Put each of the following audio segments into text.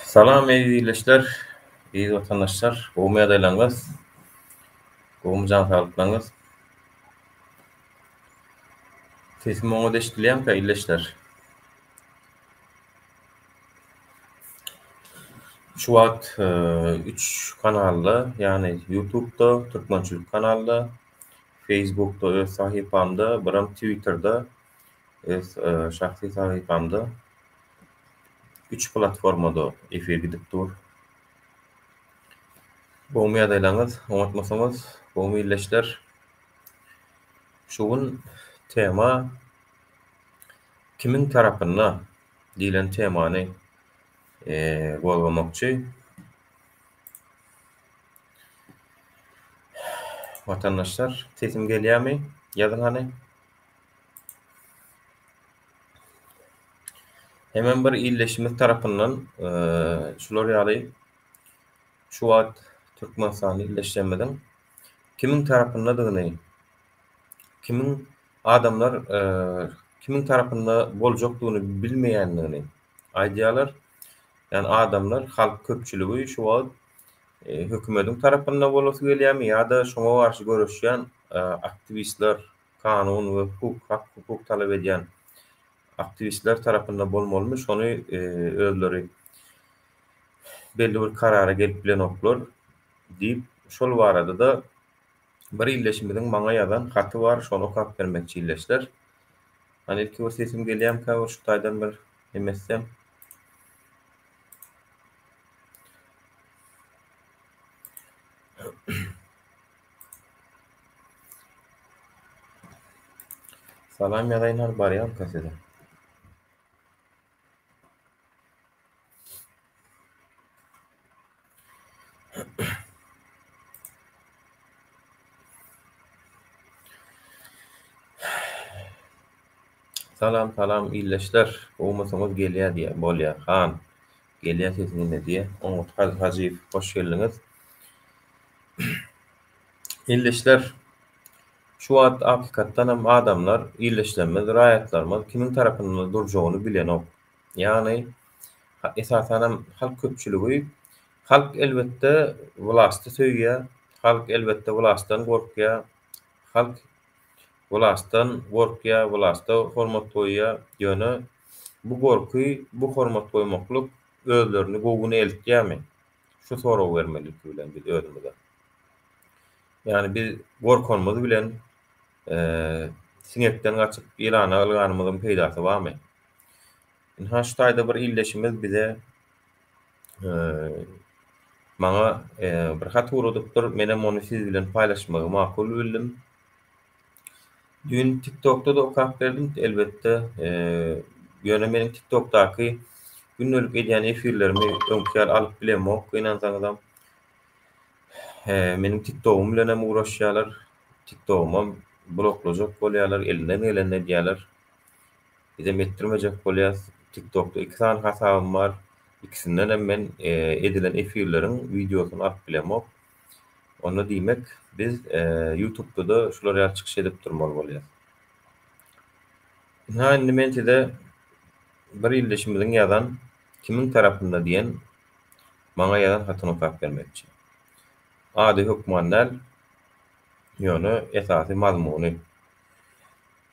Salam eziz ildeşler, eziz watandaşlar, gowumy ýagdaýlaryňyz? Gowumy jan saglyklaryňyz? Sesim oňat eşidilýärmikä ildeşler? Şu wagt üç kanalda, ýagny YouTube'da, Türkmençilik kanalda, Facebook'da öz sahypamda, biram Twitter'da öz şahsy sahypamda üç platformada efir gidip dur. Gowumy ýagdaýlaryňyz, oňatmysyňyz, gowumy ildeşler? Şu gün tema Kimiň tarapynda diýlen temany gozgamakçy. Watandaşlar, sesim gelýärmi? Ýazyň hany. Hemem bir ildeşimiz tarapyndan şular ýaly şu wagt Türkmenistanly ildeşlerimiziň kimiň tarapyndadygyny, kimiň adamlar kimiň tarapynda boljakdygyny bilmeýändigini aýdýarlar. Ýagny adamlar, halk köpçüligi şu wagt hökümediň tarapynda bolasy gelýärmi ýa-da şoňa garşy göreşýän aktiwistler, kanun we hukuk, hak-hukuk talap edýän aktiwistler tarapynda bolmalymy, şony özleri belli bir karara gelip bilenoklar diýip, şol barada-da bir ildeşimiziň maňa ýazan haty bar, şony okap bermekçi ildeşler. Hany ilki bir sesim gelýärmikä bir şu taýdan bir neme etsem. Salam ýazaýyn hany barýarmyka size. Salam salam ildeşler gowmysyňyz gelýä diýýä bolýa han gelýä sesiň ine diýýä oňat Hajyýew hoş geldiňiz. Ildeşler şu wagt hakykatdanam adamlar ildeşlerimiz raýatlarymyz kimiň tarapynda durjagyny bilenok. Ýagny esasanam halk köpçüligi halk elbetde wlasty söýýär, halk elbetde wlastdan gorkýar, halk wlastdan gorkýar, wlasta hormat goýýar, ýöne bu gorky, bu hormat goýmaklyk özlerini gowy güne eltýärmi? Şu soragy bermeli ilki bilen biz özümize. Ýagny biz gorkanymyz bilen siňekden gaçyp ýylana ylganymyzyň peýdasy barmy? Ynha şu taýda bir ildeşimiz bize maňa bir hat ugradypdyr. Menem ony siz bilen paýlaşmagy makul bildim. Düýn TikTokda-da okap berdim, elbetde. Ýöne meniň TikTokdaky gündelik edýän efirlerimi öňki ýaly alyp bilemok, gynansaňyzam. Meniň TikTogym bilenem ugraşýarlar. TikTogymam bloklajak bolýarlar, elinden gelenini edýärler. Bizem etdirmejek bolýas. TikTokda iki sany hasabym bar. Ikisindenem men edilen efirleriň wideosyny alyp bilemok. Onda diýmek, biz YouTube'da-da şular ýaly çykyş edip durmaly bolýas. Ynha indi men size bir ildeşimiziň ýazan Kimiň tarapynda diýen maňa ýazan hatyny okap bermekçi. Ady hökman däl, ýöne esasy mazmuny.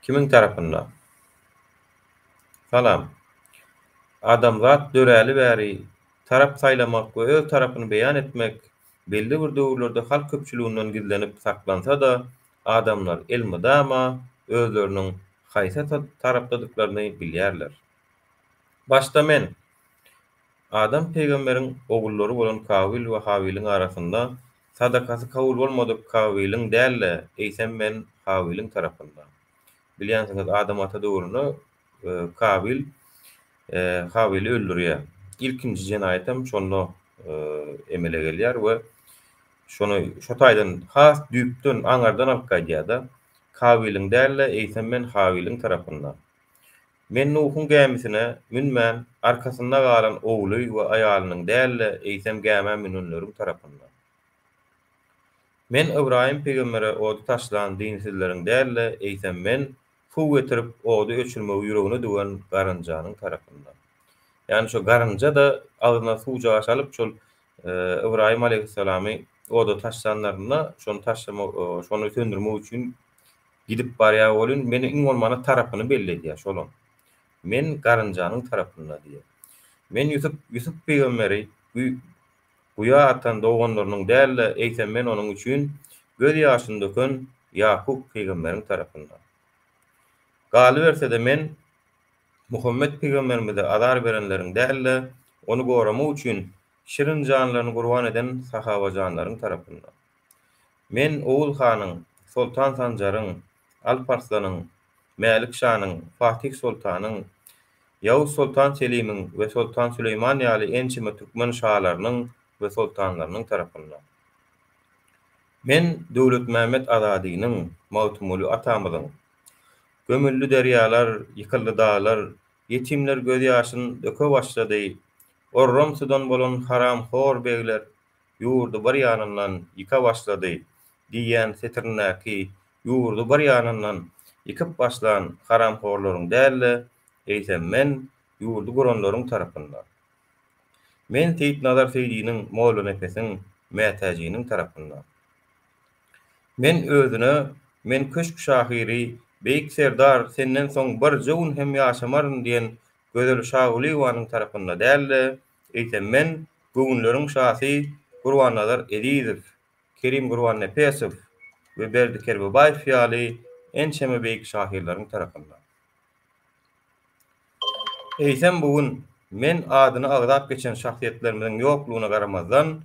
Kimiň tarapynda? Salam. Adamzat döräli bäri tarap saýlamak we öz tarapyny beýan etmek belli bir döwürlerde halk köpçüliginden gizlenip saklansa-da, adamlar elmydama özleriniň haýsy tarapdadyklaryny bilýärler. Başda men, Adam pygamberiň ogullary bolan Kabil we Hawiliň arasynda sadakasy kabul bolmadyk Kabiliň däl-de, eýsem men Hawiliň tarapynda. Bilýänsiňiz, Adam ata döwründe Kabil Hawili öldürýär. Ilkinji jenaýatam şonda emele gelýär we şony şo taýdan has düýpden, aňyrdan alyp gaýdýar-da, Kabiliň däl-de, eýsem men Hawiliň tarapynda. Men Nuhuň gämisine münmän, arkasynda galan ogly we aýalynyň däl-de, eýsem gämä münenleriň tarapynda. Men Ybraýym pygambere ody taşlan dinsizleriň däl-de, eýsem men suw getirip, ody öçürmegi ýüregine düwen garynjanyň tarapynda. Ýagny şo garynja-da agzyna suwjagaş alyp şol Ybraýym aleýhissalamy oda taşlanlarynda şony taşlamak şony söndürmek üçin gidip barýar welin meni iň bolmanda tarapyny belli edýär şolam. Men garynjanyň tarapynda diýýär. Men Ýusup Ýusup pygamberi guýa atan doganlarynyň däl-de, eýsem men onuň üçin göz ýaşyny döken Ýakup pygamberiň tarapynda. Galyberse-de men Muhammet pygamberimize azar berenleriň däl-de, ony goramak üçin şirin janlaryny gurban eden sahabajanlaryň tarapynda. Men Oguz hanyň, Soltan Sanjaryň, Alp Arslanyň, Mälik şanyň, Fatih soltanyň, Ýawuz soltan Selimiň we Soltan Süleýman ýaly ençeme türkmen şalarynyň we soltanlarynyň tarapynda. Men Döwletmämmet Azadynyň, Magtymguly atamyzyň, Gömüldi derýalar, ýykyldy daglar, Ýetimler gözýaşyn döke başlady, Orramsydan bolan haramhor begler Ýurdy bir ýanyndan ýyka başlady diýýän setirindäki ýurdy bir ýanyndan ýykyp başlan haramhorlaryň däl-de, eýsem men ýurdy guranlaryň tarapynda. Men Seýitnazar Seýdiniň, Mollanepesiň, Mätäjiniň tarapynda. Men özüne Men köşk şahyry, Beýik Serdar, senden soň birje gün hem ýaşamaryn diýen Gözel Şagulyýewanyň tarapynda däl-de, eýsem men göwünleriň şasy Gurbannazar Ezizow, Kerim Gurbannepesow we Berdi Kerbabaýew ýaly ençeme beýik şahyrlaryň tarapynda. Eýsem bu gün men adyny agzap geçen şahsyýetlerimiziň ýoklugyna garamazdan,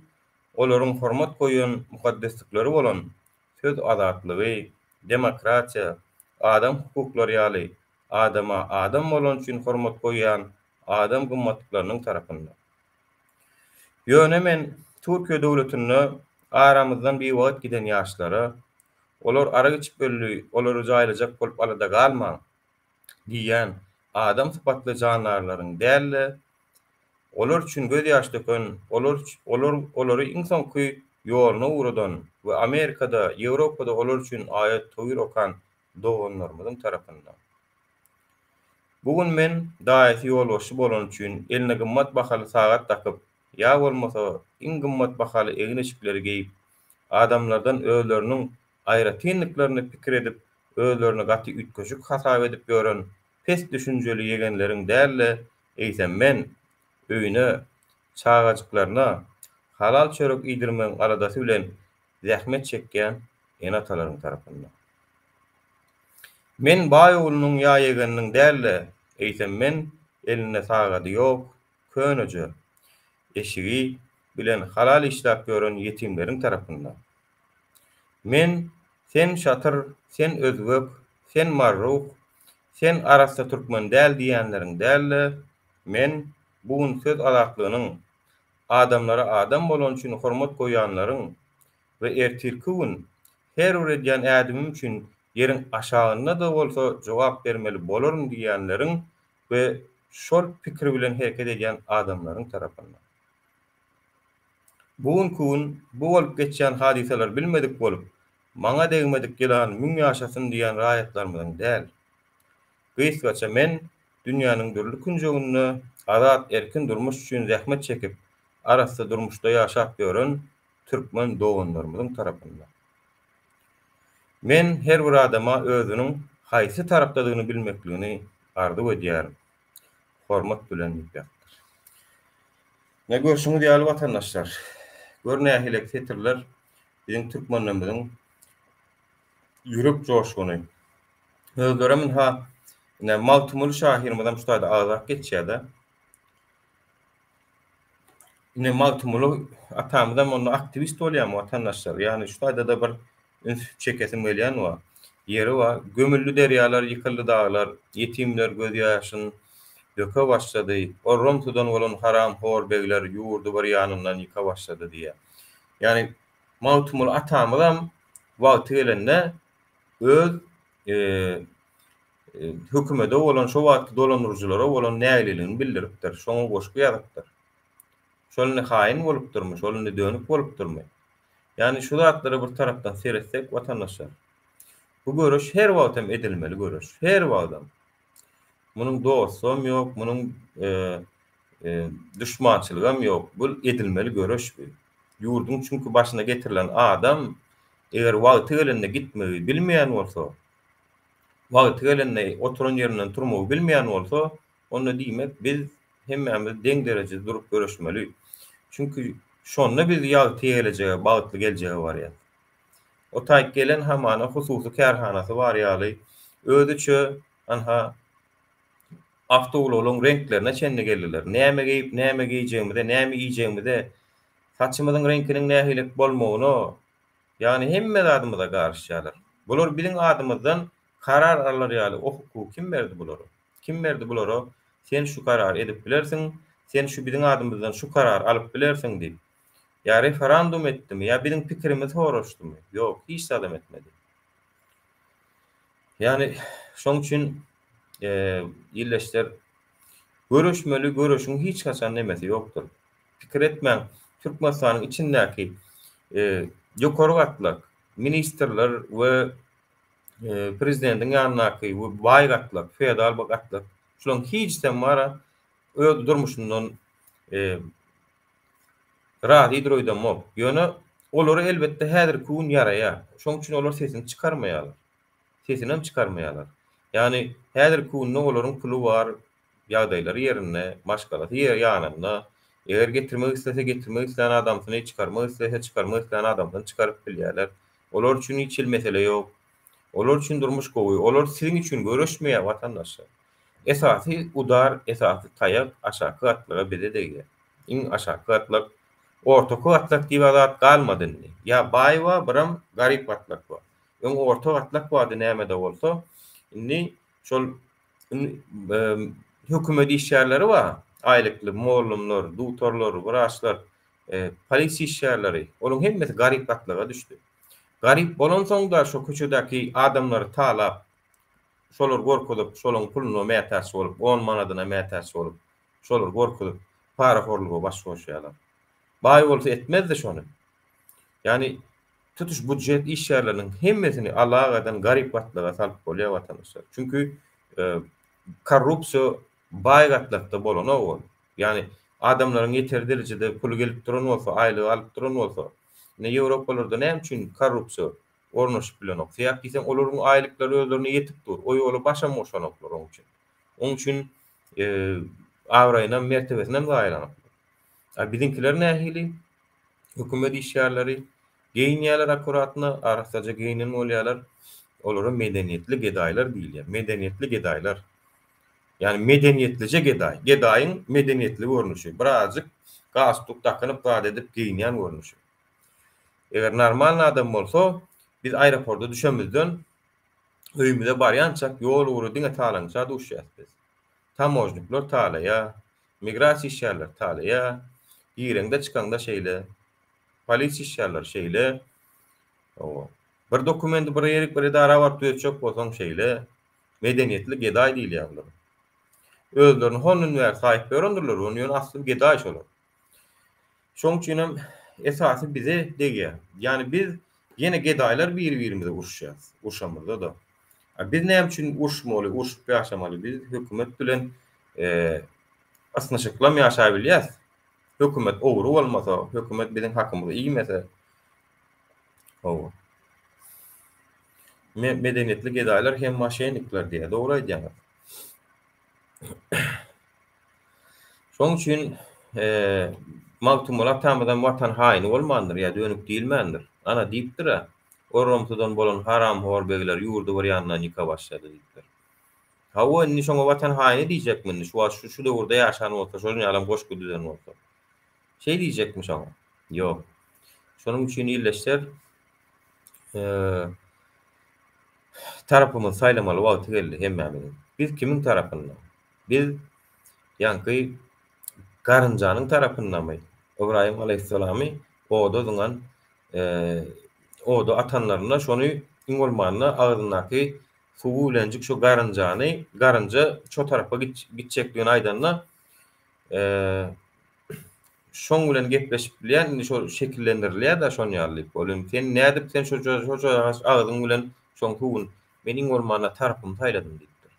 olaryň hormat goýan mukaddeslikleri bolan söz azatlygy, demokratiýa, adam hukuklary ýaly adama adam bolany üçin hormat goýýan adam gymmatlyklarynyň tarapynda. Ýöne men Türkiýe döwletinde aramyzdan biwagt giden ýaşlara, Olar arak içip öldi, olary jaýlajak bolup alada galmaň! diýýän adam sypatly jandarlaryň däl-de, olar üçin gözýaş döken, olar olar olary iň soňky ýoluna ugradan we Amerikada, Ýewropada olar üçin aýat-töwir okan doganlarymyzyň tarapynda. Bu gün men daýysy ýolbaşçy bolany üçin eline gymmat bahaly sagat dakyp, ýa bolmasa iň gymmat bahaly egin-eşikleri geýip, adamlardan özleriniň aýratynlyklaryny pikir edip özlerini gaty üýtgeşik hasap edip ýören pes düşünjeli ýegenleriň däl-de, eýsem men, öýüne, çagajyklaryna halal çörek iýdirmegiň aladasy bilen zähmet çekýän ene-atalaryň tarapynda. Men baý oglunyň ýa ýegeniniň däl-de, eýsem men elinde sagady ýok, köneje eşigi bilen halal işläp ýören ýetimleriň tarapynda. Men sen şatyr, sen özbek, sen marruh, sen arassa türkmen däl diýýänleriň däl-de, men bu gün söz azatlygynyň, adamlara adam bolany üçin hormat goýýanlaryň we ertirki gün Her bir edýän ädimim üçin ýeriň aşagynda-da bolsa jogap bermeli bolaryn diýýänleriň we şol pikir bilen hereket edýän adamlaryň tarapyndan. Bu günki gün bu bolup geçýän hadysalary bilmedik bolup, maňa degmedik ýylan müň ýaşasyn diýýän raýatlarymyzyň däl. Gysgaça men dünýäniň dürli künjeginde azat erkin durmuş üçin zähmet çekip, arassa durmuşda ýaşap ýören türkmen doganlarymyzyň tarapynda. Men her bir adama özüniň haýsy tarapdadygyny bilmekligini arzuw edýärin. Hormat bilen diýip ýazypdyr. Ine görşüňiz ýaly watandaşlar, gör nähilek setirler biziň türkmenlerimiziň ýürek joşguny. Özlerem ynha ine Magtymguly şahyrymyzam şu taýda agzap geçýär-de. Ine Magtymguly atamyzam onda aktiwist bolýarmy watandaşlar? Ýagny şu taýda-da bir üns çekesim gelýän bar. Ýeri bar. Gömüldi derýalar, ýykyldy daglar, ýetimler gözýaşyn döke başlady. Orram-sudan bolan haramhor begler ýurdy bir ýanyndan ýyka başlady diýýär. Ýagny Magtymguly atamyzam wagty gelende öz hökümede bolan, şo wagtky dolandyryjylara bolan nägileligini bildiripdir. Şoňa goşgy ýazypdyr. Şol indi haýyn bolupdyrmy, şol indi dönük bolupdyrmy? Ýagny şu zatlara bir tarapdan seretsek watandaşlar, bu göreş her wagt hem edilmeli göreş. Her wagtam. Munuň dostam ýok, munuň e, duşmançylygam ýok. Bu edilmeli göreş bu. Ýurduň çünki başyna getirilen adam eger wagty gelende gitmegi bilmeýän bolsa, wagty gelende oturan ýerinden turmagy bilmeýän bolsa, onda diýmek biz hemmämiz deň derejede durup göreşmeli. Çünki şonda biz ýagty gelejege, bagtly geljege barýas. O taýyk gelen hamana hususy kärhanasy bar ýaly, özüçe anha awtoulaglaryň reňklerine çenli geldiler. Näme geýip, näme geýjegimize, näme iýjegimize, saçymyzyň reňkiniň nähilek bolmagyna, ýagny hemme zadymyza garyşýarlar. Bular biziň adymyzdan karar alar ýaly o hukugy kim berdi bulara? Kim berdi bulara sen şu karary edip bilersiň, sen şu biziň adymyzdan şu karary alyp bilersiň diýip? Ýa referandum etdimi, ýa biziň pikirimizi soraşdymy? Ýok, hiç zadam etmedi. Ýagny şoň üçin illeşler göreşmeli, göreşiň hiç haçan nemesi ýokdur. Pikir etmäň, Türkmenistanyň içindäki ýokary gatlak, ministrler we prezidentiň ýanyndaky we baý gatlak, feodal gatlak, şularyň hiçisem bar-a öz durmuşyndan razydyr öýdemok. Ýöne olara elbetde häzirki gün ýaraýar. Şoň üçin olar sesini çykarmaýarlar. Sesinem çykarmaýarlar. Ýagny häzirki günde olaryň puly bar, ýagdaýlary ýerinde, maşgalasy ýanynda. Eger getirmek islese, getirmek islän adamsyny, çykarmak islese, çykarmak islän adamsyny çykaryp bilýärler. Olar üçin hiç hili mesele ýok. Olar üçin durmuş gowy. Olar siziň üçin göreşmeýär watandaşlar. Esasy udar, esasy taýak aşaky gatlaga bize degýär. Iň aşaky gatlak, ortaky gatlak diýip zat galmady indi. Ýa baý bar, biram garyp gatlak bar. Öň orta gatlak bardy näme-de bolsa. Indi şol hökümet işgärleri bar, aýlykly mollumlar, dugtorlar, wraçlar, polisiýa işgärleri, olaryň hemmesi garyp gatlaga düşdi. Garyp bolansoň-da şo köçedäki adamlary talap, şolary gorkuzyp, şolaryň puluna mätäç bolup, on manadyna mätäç bolup, şolary gorkuzyp, parahorluga baş goşýarlar. Baý bolsa etmezdi şony. Ýagny tutuş budjet işgärleriniň hemmesini alagadan garyp gatlaga salyp bolýar watandaşlar. Çünki korrupsiýa baý gatlakda bolanok ol. Ýagny adamlaryň ýeterli derejede puly gelip duran bolsa, aýlygy alyp duran bolsa, ine Ýewropalarda näme üçin korrupsiýa ornaşyp bilenok? Sebäp diýseň olaryň aýlyklary özlerine ýetip dur. O ýola başam goşanoklar oň üçin. Oň üçin abraýynam, mertebesinem zaýalanoklar. A biziňkiler nähili? Hökümet işgärleri geýinýärler akkuratno, arassaja geýnen bolýarlar. Olara medeniýetli gedaýlar diýilýär. Medeniýetli gedaýlar. Ýagny medeniýetlije gedaý. Gedaýyň medeniýetli görnüşi. Birazjyk galstuk dakynyp zat edip geýinýän görnüşi. Eger normalny adam bolsa, biz aeroporta düşemizden öýümize barýançak ýol ugry diňe talaňça duşýas biz. Tamožnikler talaýar, migrasiýa işgärleri talaýar, gireňde çykaňda şeýle, polisiýa işgärleri şeýle. Hawa. Bir dokumenti bir ýerik bir edara baryp düzetjek bolsaň şeýle. Medeniýetli gedaý diýilýär bulara. Özlerini hondan bäri saýyp ýörendirler, ony ýöne asly gedaý şolar. Şoň üçinem esasy bize degýär. Ýagny biz ýene gedaýlar biri-birimize uruşýas, urşamyzda-da. A biz näme üçin uruşmaly, urşup ýaşamaly? Biz hökümet bilen ysnyşyklam ýaşabilýäs. Hökümet ogry bolmasa, hökümet biziň hakymyzy iýmese. Hawa. Medeniýetli gedaýlar hem moşennikler diýýär. Dogry aýdýaňyz. Şonuň üçin Magtymguly atamyzam Watan haýyny bolmandyr ýa dönük diýilmändir. Ana diýipdir-ä, Orramsydan bolan haramhor begler ýurdy bir ýandan ýyka başlady diýipdir. Hawa, indi şoňa Watan haýyny diýjekmi indi, şu wagt şu döwürde ýaşan bolsa, şonuň ýalam goşgy düzen bolsa. Şeý diýjekmi şoňa? Ýok. Şonuň üçin ildeşler, tarapymyzy saýlamaly wagty geldi hemmämiziň. Biz kimiň tarapynda? Biz ýaňky garynjanyň tarapyndamy? Ybraýym alaýhyssalamy oda zyňan, oda atanlarynda şony iň bolmanda agzyndaky suwy bilenjik şo garynjany, garynja şo tarapa gitjekdigini aýdanda, şoň bilen gepleşip bilýän, indi şo şekillendirilýär-dä şon ýaly diýip. Ol indi sen nädip sen şo agzyň bilen şoň suwuny, men iň bolmanda tarapymy saýladym diýipdir.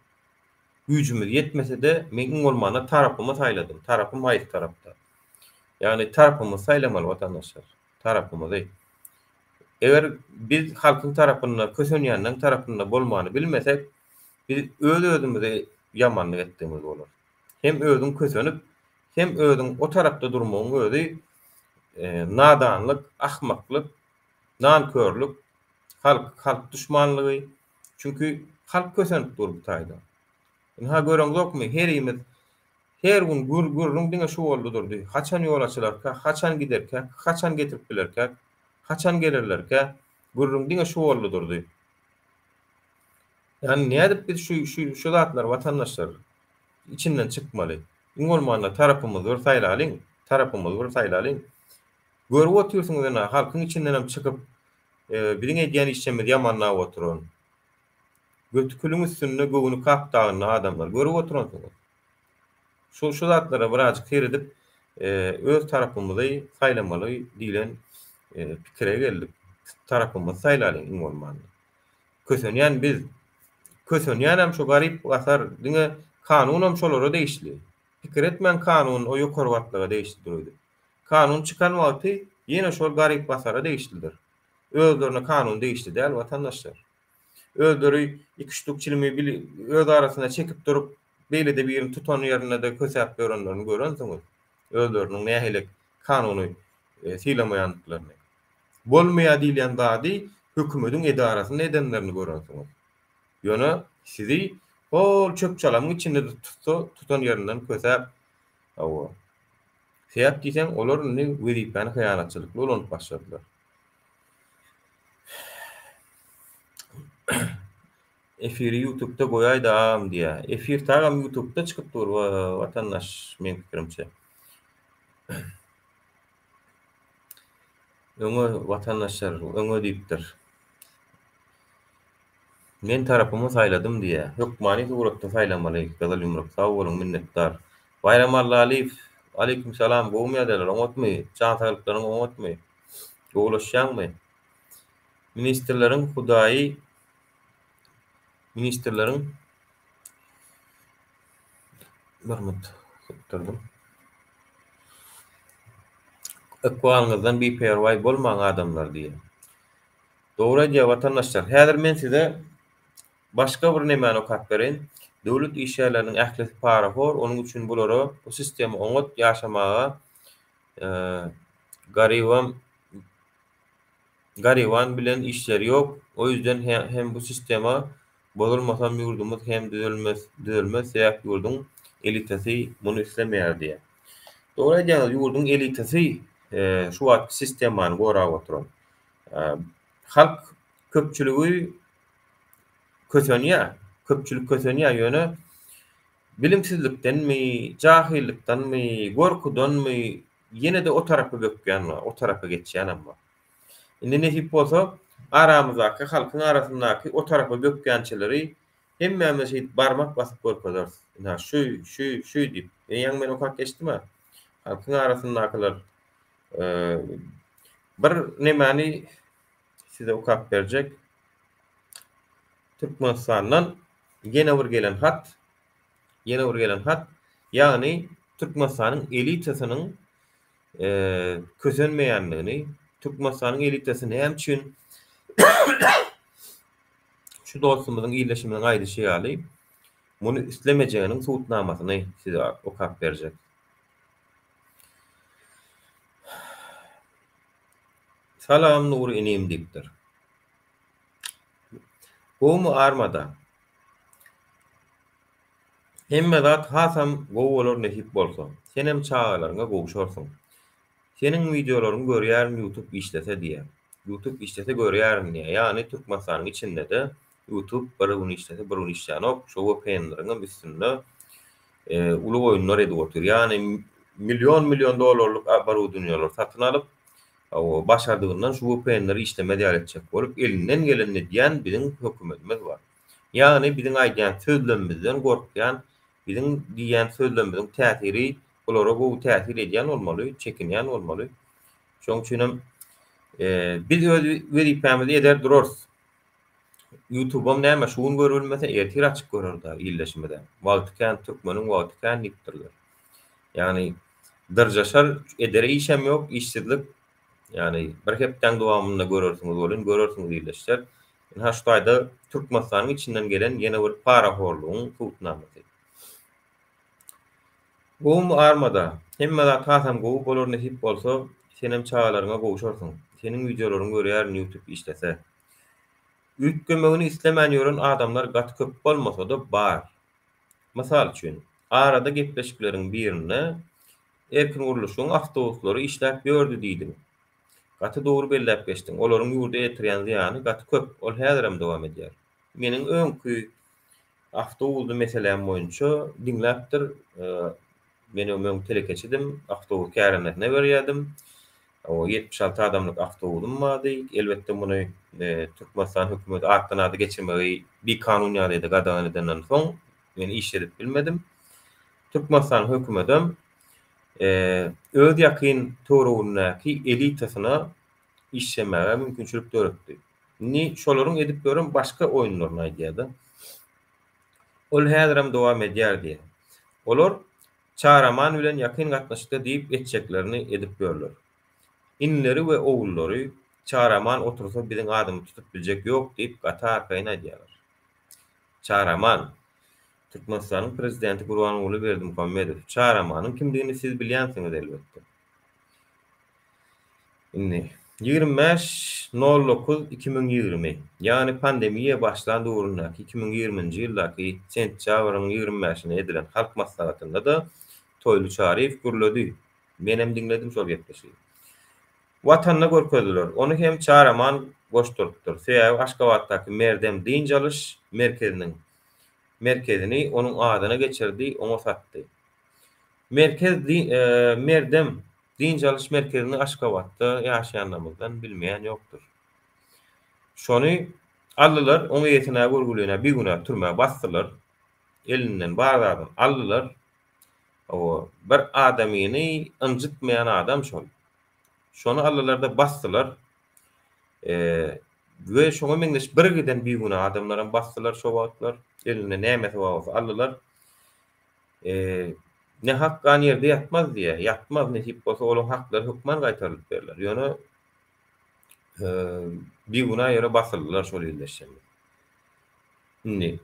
Güýjümiz ýetmese-de, men iň bolmanda tarapymy saýladym. Tarapym haýsy tarapda? Ýagny tarapymyzy saýlamaly watandaşlar. Tarapymyzy. Eger biz halkyň tarapynda, kösenýänleň tarapynda bolmany bilmesek, biz öz-özümize ýamanlyk etdigimiz bolar. Hem özüň kösenip, hem özüň o tarapda durmagyň özi nadanlyk, ahmaklyk, nankörlük, halk, halk duşmanlygy. Çünki halk kösenip dur bu taýda. Ynha göreňzokmy, herimiz her gün gür gürrüň diňe şu boldy durdy. Haçan ýol açylarka, haçan giderkäk, haçan getirip bilerkäk, haçan gelerlerkä, gürrüň diňe şu boldy durdy. Ýagny nädip biz şu şu şu zatlary watandaşlar içinden çykmaly? Iň bolmanda tarapymyzy bir saýlalyň, tarapymyzy bir saýlalyň. Görüp otyrsyňyz ine halkyň içindenem çykyp biziň edýän işlerimizi ýamanlap oturan. Göti külüň üstünde göwni Kap dagynda adamlar görüp oturansyňyz. Şu şu zatlara birazjyk seredip öz tarapymyzy saýlamaly diýlen pikire geldik. Tarapymyzy saýlalyň iň bolmanda. Kösenýän biz. Kösenýänem şu garyp gasar diňe kanunam şolara degişli. Pikir etmäň kanun o ýokary gatlaga degişlidir öýdüp. Kanun çykan wagty ýene şol garyp gasara degişlidir. Özlerine kanun degişli däl watandaşlar. Özleri iki ştuk çilimi bil öz arasynda çekip durup beýlede birini tutan ýerinde-de kösäp ýörenlerini görensiňiz. Özleriniň nähili kanuny sylamaýandyklaryny. Bolmaýar diýilýän zady hökümediň edarasynda edenlerini görensiňiz. Ýöne sizi hol çöp-çalamyň içinde-de tutsa, tutan ýerinden kösäp, hawa. Sebäp diýseň, olar indi wezipäni hyýanatçylykly ulanyp başladylar. Efiri ýutubda goýaýda agam diýýär. Efir tagam ýutubda çykyp dur watandaş meň pikirimçe. Öňe watandaşlar öňe diýipdir. Men tarapymy saýladym diýýär. Hökmany suratda saýlamaly Gyzyl ýumruk sag boluň minnetdar. Baýram Allalyýew Aleýkum salam gowumy ýagdaýlar oňatmy jan saglyklaryň oňatmy gowulaşýaňmy Ministrleriň hudaýy Ministrleriň bir minut sypdyrdym. Ykbalyňyzdan biperwaý bolmaň adamlar diýýär. Dogry aýdýar watandaşlar. Häzir men size başga bir nemäni okap bereýin. Döwlet işgärleriniň ählisi parahor, onuň üçin bulara bu sistema oňat ýaşamaga garybam Garyban bilen işleri ýok, o ýüzden hem bu sistema bozulmasam ýurdumyz hem düzelmez düzelmez sebäp ýurduň elitasy muny islemeýär diýýär. Dogry aýdýaňyz ýurduň elitasy şu wagtky sistemany gorap oturan. Halk köpçüligi kösenýär, köpçülik kösenýär ýöne bilimsizlikdenmi, jahylykdanmy, gorkudanmy ýene-de o tarapa bökýän bar, o tarapa geçýänem bar. Indi nesip bolsa, aramyzdaky, halkyň arasyndaky o tarapa bökýänçileri hemmämiz şeýdip barmak basyp görkezeris. Ynha, şu, şu, şu diýip. Eýýäm men okap geçdim-ä. Halkyň arasyndakylar bir nemäni size okap berjek. Türkmenistandan ýene bir gelen hat. Ýene bir gelen hat, ýagny Türkmenistanyň elitasynyň kösenmeýändigini, Türkmenistanyň elitasy näme üçin şu dostumyzyň, ildeşimiziň aýdyşy ýaly, muny islemejeginiň subutnamasyny size okap berjek. Salam Nury inim diýipdir. Gowumy armada? Hemme zat hasam gowy bolar nesip bolsa. Senem çagalaryňa gowşarsyň. Seniň wideolaryňy görýärin ýutub işlese diýýä. Ýutub işlese görýärin diýýä. Ýagny Türkmenistanyň içindede ýutub bir gün işlese bir gün işlänok. Şo VPN-leriňem üstünde uly oýunlar edip otyr. Ýagny million million dollarlyk oborudaniýalary satyn alyp başardygyndan şu VPN-leri işlemez ýaly etjek bolup elinden gelenini edýän biziň hökümetimiz bar. Ýagny biziň aýdýan sözlemimizden gorkýan, biziň diýýän sözlemimiziň täsiri olara gowy täsir edýän bolmaly, çekinýän bolmaly. Şonuň üçinem biz öz wezipämizi eder durarys. Ýutubam näme şu gün görübilmese ertir açyp görer-dä ildeşimizem. Wagty kän türkmeniň wagty kän diýipdirler. Ýagny dyrjaşar edere işem ýok işsizlik ýagny bir hepdäň dowamynda görersiňiz welin görersiňiz ildeşler. Ynha şu taýda Türkmenistanyň içinden gelen ýene bir parahorlugyň subutnamasy. Gowumy armada. Hemme zat hasam gowy bolar nesip bolsa senem çagalaryňa gowşarsyň. Seniň wideolaryňy görýärin ýutub işlese. Üýtgemegini islemän ýören adamlar gaty köp bolmasada bar. Mysal üçin, arada gepleşikleriň birinde Erkin gurluşygyň awtobuslary işläp ýördi diýdiň. Gaty dogry belläp geçdiň. Olaryň ýurda ýetirýän zyýany gaty köp, ol häzirem dowam edýär. Meniň öňki awtobusly meseläm boýunça diňläpdir. Men öň telekeçidim, awtobus kärendesine berýärdim. O 76 adamlyk awtobusym bardy. Elbetde muny Türkmenistan hökümeti atdan ada geçirmegi bikanun ýagdaýda gadagan edenden soň men işledip bilmedim. Türkmenistan hökümetem öz ýakyn töweregindäki elitasyna işlemäge mümkinçilik döretdi. Indi şolaryň edip ýören başga oýunlaryny aýdýar-da. Ol häzirem dowam edýär diýýär. Olar Çaraman bilen ýakyn gatnaşykda diýip etjeklerini edip ýörler. Inileri we ogullary Çaraman otursa biziň adymyzy tutup biljek ýok diýip gaty arkaýyn aýdýarlar. Çaraman, Türkmenistanyň Prezidenti Gurbanguly Berdimuhamedow. Çaramanyň kimdigini siz bilýänsiňiz elbetde. Indi, 25 nol dokuz 2020, ýagny pandemiýa başlan döwründäki 2020-nji ýyldaky sentýabryň 25-inde edilen Halk Maslahatynda-da Toýly Çaryýew gürledi. Menem diňledim şol gepleşigi. Watanda görkezdiler. Ony hem Çaraman goşdurypdyr. Sebäbi Aşgabatdaky Merdem dynç alyş merkeziniň merkezini onuň adyna geçirdi, oňa satdy. Merkez Merdem Dynç alyş merkezini Aşgabatda ýaşaýanlarymyzdan bilmeýän ýokdur. Şony aldylar, oň eýesine görgüline bigünä türmä basdylar. Elinden bar zadyny aldylar. Hawa, bir adamyny ynjytmaýan adam şol. Şony aldylar-da basdylar. We şoňa meňzeş birgiden bigünä adamlaram basdylar şo wagtlar. Elinde nämesi bar bolsa aldylar. Nähak gan ýerde ýatmaz diýýär. Ýatmaz, nesip bolsa olaň haklary hökman gaýtarylyp berler. Ýöne bigünä ýere basyldylar şol ildeşlerimiz. Indi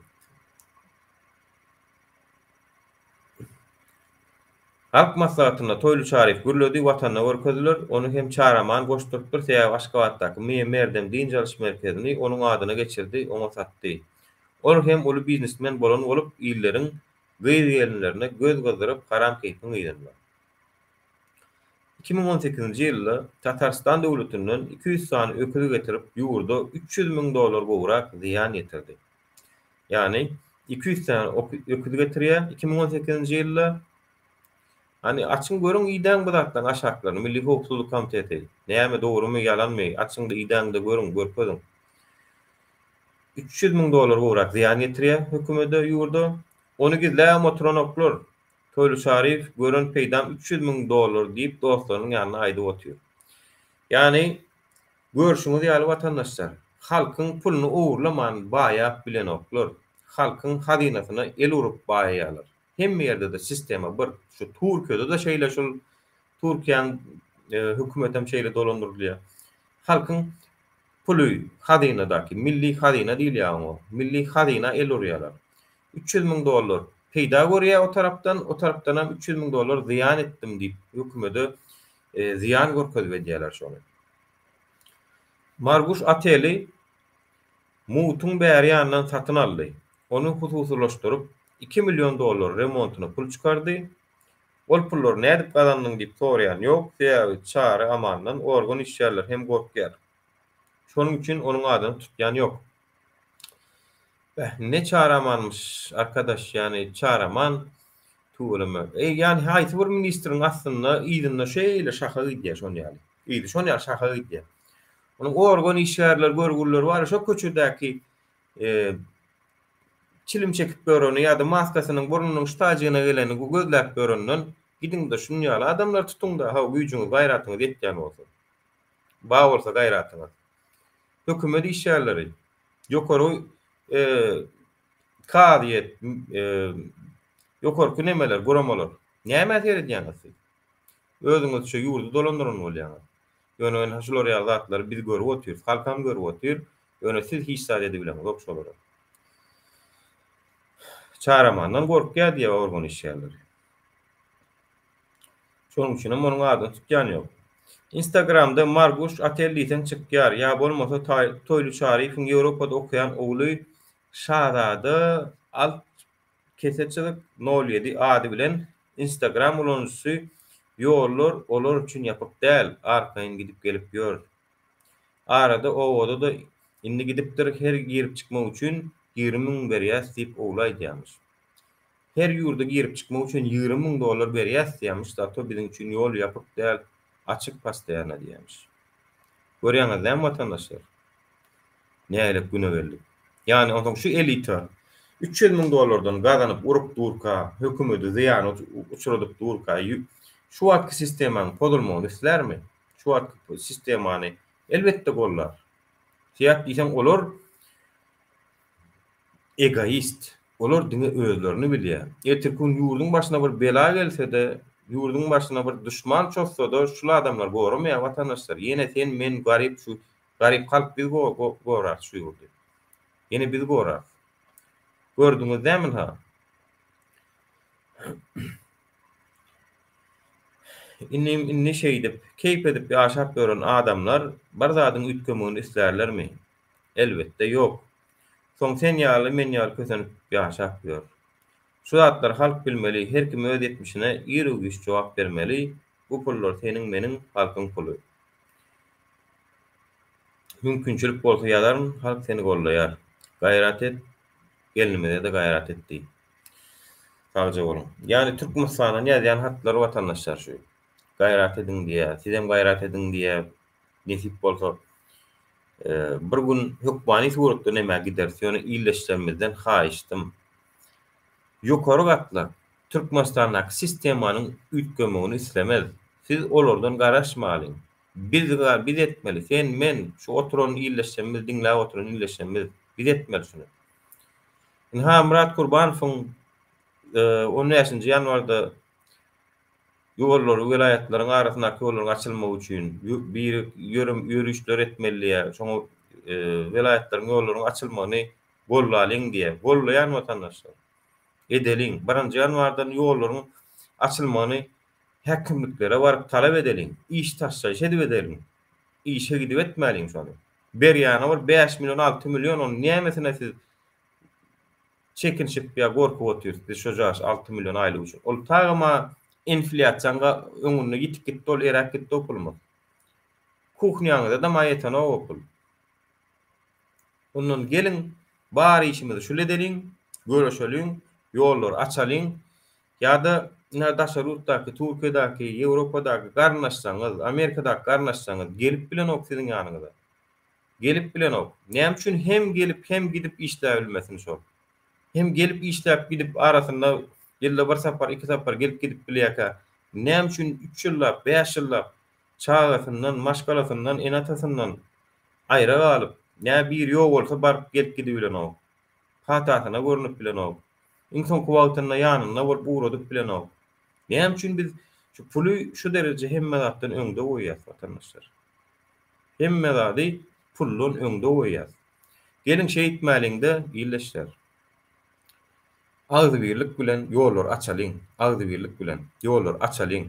Halk maslahatynda Toýly Çaryýew gürledi, Watanda görkezdiler. Ony hem Çaraman goşdurypdyr, sebäbi Aşgabatdaky Mýe Merdem dynç alyş merkezini onuň adyna geçirdi, oňa satdy. Ol hem uly biznesmen bolan bolup, illeriň gyz-gelinlerine göz gyzdyryp haram keýpiň yzynda. 2018-nji ýylda Tatarystan döwletinden 200 sany öküz getirip ýurda 300 müň dollar gowrak zyýan ýetirdi. Ýagny 200 sany öküz getirýär 2018-nji ýylda. Hany açyň görüň idäň bu zatlaryň aşaklaryny Milli howpsuzlyk komiteti. Näme dogrymy ýalanmy açyňda idäňde görüň görkeziň. 300 müň dollar gowrak zyýan ýetirýär hökümede, ýurda. Ony gizläbem oturanoklar. Toýly Çaryýew gören peýdam 300 müň dollar diýip dostlarynyň ýanynda aýdyp otyr. Ýagny, görşüňiz ýaly watandaşlar, halkyň puluny ogurlaman baýap bilenoklar. Halkyň hazynasyna el urup baýaýarlar. Hemme ýerde-de sistema bir. Şu Türkiýede-de şeýle şul Türkiýäň hökümetem şeýle dolandyrylýar. Halkyň Puly hazynadaky, milli hazyna diýilýär oňa, milli hazyna el urýarlar. 300 müň dollar peýda görýär o tarapdan, o tarapdanam 300 müň dollar zyýan etdim diýip hökümede zyýan görkezip edýärler şony. Marguş oteli mugtuň bäri ýanyndan satyn aldy. Ony hususylaşdyryp, iki million dollar remontyna pul çykardy. Ol pullary nädip gazandyň diýip soraýan ýok, sebäbi Çary Amandan organ işgärleri hem gorkýar. Şonuň üçin onuň adyny tutýan ýok. Beh, ne Çary Amanmyş, arkadaş, ýany Çary Aman tüweleme. Eý, ýany haýsy bir ministriň aslynda yzynda şeýle şaha gidýär şon ýaly. Yzy şon ýaly şaha gidýär. Onuň organ işgärleri, görgülileri bar, şo köçedäki çilim çekip ýöreni ýa-da maskasynyň burnunyň şu taýjygyna geleni gözläp ýörenden gidiň-de şuny ýaly adamlary tutuň-da, haw, güýjüňiz, gaýratyňyz ýetýän bolsa. Bar bolsa gaýratyňyz. Hökümet işgärleri. Ýokary kazyýet, ýokarky nemeler, guramalar. Nämä seredýäňiz siz? Özüňizçe ýurdy dolandyran bolýaňyz. Ýöne ynha şular ýaly zatlary biz görüp otyrys, halkam görüp otyr, ýöne siz hiç zat edibileňizok şolara. Çaramandan gorkýar diýýär organ işgärleri. Şonuň üçinem onuň adyny tutýan ýok. Instagramda Marguş otel diýseň çykýar, ýa bolmasa Toýly Çaryýewiň Ýewropada okaýan ogly Şazada alt kese çyzyk nol ýedi ady bilen Instagram ulanyjysy ýollar olar üçin ýapyk däl, arkaýyn gidip gelip ýör. Arada obada-da indi gidipdir her girip çykmak üçin 20 müň berýäs diýip ogly aýdýamyş. Her ýurda girip çykmak üçin 20 müň dollar berýäs diýýämiş, zato biziň üçin ýol ýapyk däl, açyk postoýanno diýýämiş. Görýäňiz dämi watandaşlar? Nähili güne geldik. Ýagny onsoň şu elita 300 müň dollardan gazanyp urup durka, hökümedi zyýana uçradyp durka, şu wagtky sistemanyň pozulmagyny islärmi? Şu wagtky sistemany elbetde gollar. Sebäp diýseň olar Egoist. Olar diňe özlerini bilýär. Ertirki gün ýurduň başyna bir bela gelse-de, ýurduň başyna bir duşman çozsa-da şul adamlar goramaýar watandaşlar. Ýene sen, men, garyp şu garyp halk biz gorarys şu ýurdy. Ýene biz gorarys. Gördüňiz dämi ynha. Inim indi şeýdip, keýp edip ýaşap ýören adamlar bir zadyň üýtgemegini islärlermi? Elbetde ýok. Soň sen ýaly men ýaly kösenip ýaşap ýör. Şu zatlary halk bilmeli her kim öz etmişine iru-giç jogap bermeli bu pullar seniň meniň halkyň puly. Mümkinçilik bolsa ýazaryn halk seni gollaýar. Gaýrat et gelnimizede gaýrat et diý. Sagja boluň. Ýagny Türkmenistandan ýazýan hatlary watandaşlar şu. Gaýrat ediň diýýär. Sizem gaýrat ediň diýýär. Nesip bolsa bir gün hökmany suratda nämä gideris, ýöne ildeşlerimizden haýyşdym. Ýokary gatlak Türkmenistandaky sistemanyň üýtgemegini islemez. Siz olardan garaşmalyň. Biz biz etmeli, sen, men, şu oturan ildeşlerimiz, diňläp oturan ildeşlerimiz, biz etmeli şuny. Ynha Myrat Kurbanowyň on bäşinji ýanwarda Ýollary, welaýatlaryň arasyndaky ýollaryň açylmagy üçin biri ýörişler etmeli diýýär. Şoňa welaýatlaryň ýollaryň açylmagyny gollalyň diýýär. Gollaýan watandaşlar. Edeliň. Birinji ýanwardan ýollaryň açylmagyny häkimliklere baryp talap edeliň. Iş taşlaýyş edip edeliň. Işe gidip etmäliň şony. Berýäne bir 5 million, 6 million ony nämesine siz Çekinişip ýa gorkup otyrys biz şo jaş 6 million aýlyk üçin. Ol tagama inflýasiýaň öňünde ýitip gitdi ol eräp gitdi o pulumyz. Kuhnýaňyza dama ýetenok o pul. Ondan geliň bar işimizi şul edeliň, göreşeliň, ýollary açalyň ýa-da ine daşary ýurtdaky Türkiýedäki, Ýewropadaky garyndaşlaryňyz, Amerikadaky garyndaşlaryňyz gelip bilenok siziň ýanyňyza. Gelip bilenok. Näme üçin hem gelip hem gidip işläbilmesin şol. Hem gelip işläp gidip arasynda ýylda bir sapar iki sapar gelip gidip bilýärkä näme üçin üç ýyllap bäş ýyllap çagasyndan maşgalasyndan ene atasyndan aýra galyp nä biri ýok bolsa baryp gelip gidibilenok. Patasyna görnüp bilenok. Iň soňky wagtynda ýanynda bolup ugradyp bilenok. Näme üçin biz şu puly şu dereje hemme zatdan öňde goýýas watandaşlar. Hemme zady puldan öňde goýýas. Geliň şeýtmäliňde ildeşler. Agzybirlik bilen ýollary açalyň. Agzybirlik bilen ýollary açalyň.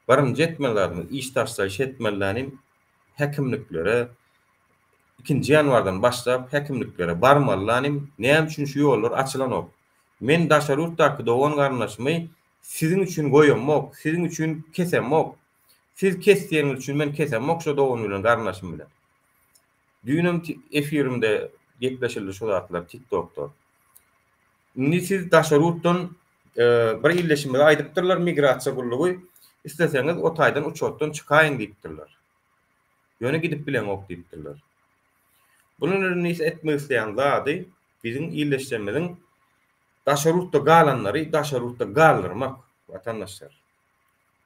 Birinji etmeli zadymyz iş taşlaýyş etmelidanim häkimliklere ikinji ýanwardan başlap häkimliklere barmalydanim näme üçin şu ýollar açylanok. Men daşary ýurtdaky dogan garyndaşymy siziň üçin goýamok, siziň üçin kesemok. Siz kes diýeniňiz üçin men kesemok şo dogan bilen garyndaşym bilen. Düýnem efirimde gepleşildi şu zatlar TikTokda. Indi siz daşary ýurtdan bir ildeşimize aýdypdyrlar migrasiýa gullugy isleseňiz o taýdan uçotdan çykaýyň diýipdirler. Ýöne gidip bileňok diýipdirler. Bunuň indi etmek isleýän zady biziň ildeşlerimiziň daşary ýurtda galanlary daşary ýurtda galdyrmak watandaşlar.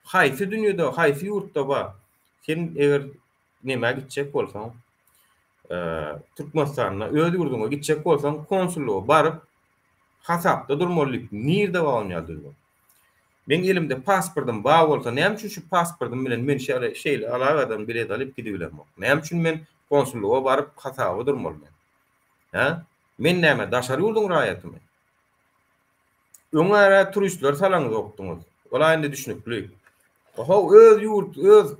Haýsy dünýede, haýsy ýurtda bar? Sen eger nämä gitjek bolsaň, Türkmenistanda öz ýurduňa gitjek bolsaň konsullyga baryp hasapda durmaly diýip nirde bar onýa düzgün? Meň elimde pasportym bar bolsa näme üçin şu pasportym bilen men şeýle şeýle alagadan bilet alyp gidibilemok? Näme üçin men konsullyga baryp hasaba durmaly men? Hä? Men näme daşary ýurduň raýatymy? Öň-ä turistleri salaňzokdyňyz. Ol-a indi düşnükli. Ohow öz ýurt öz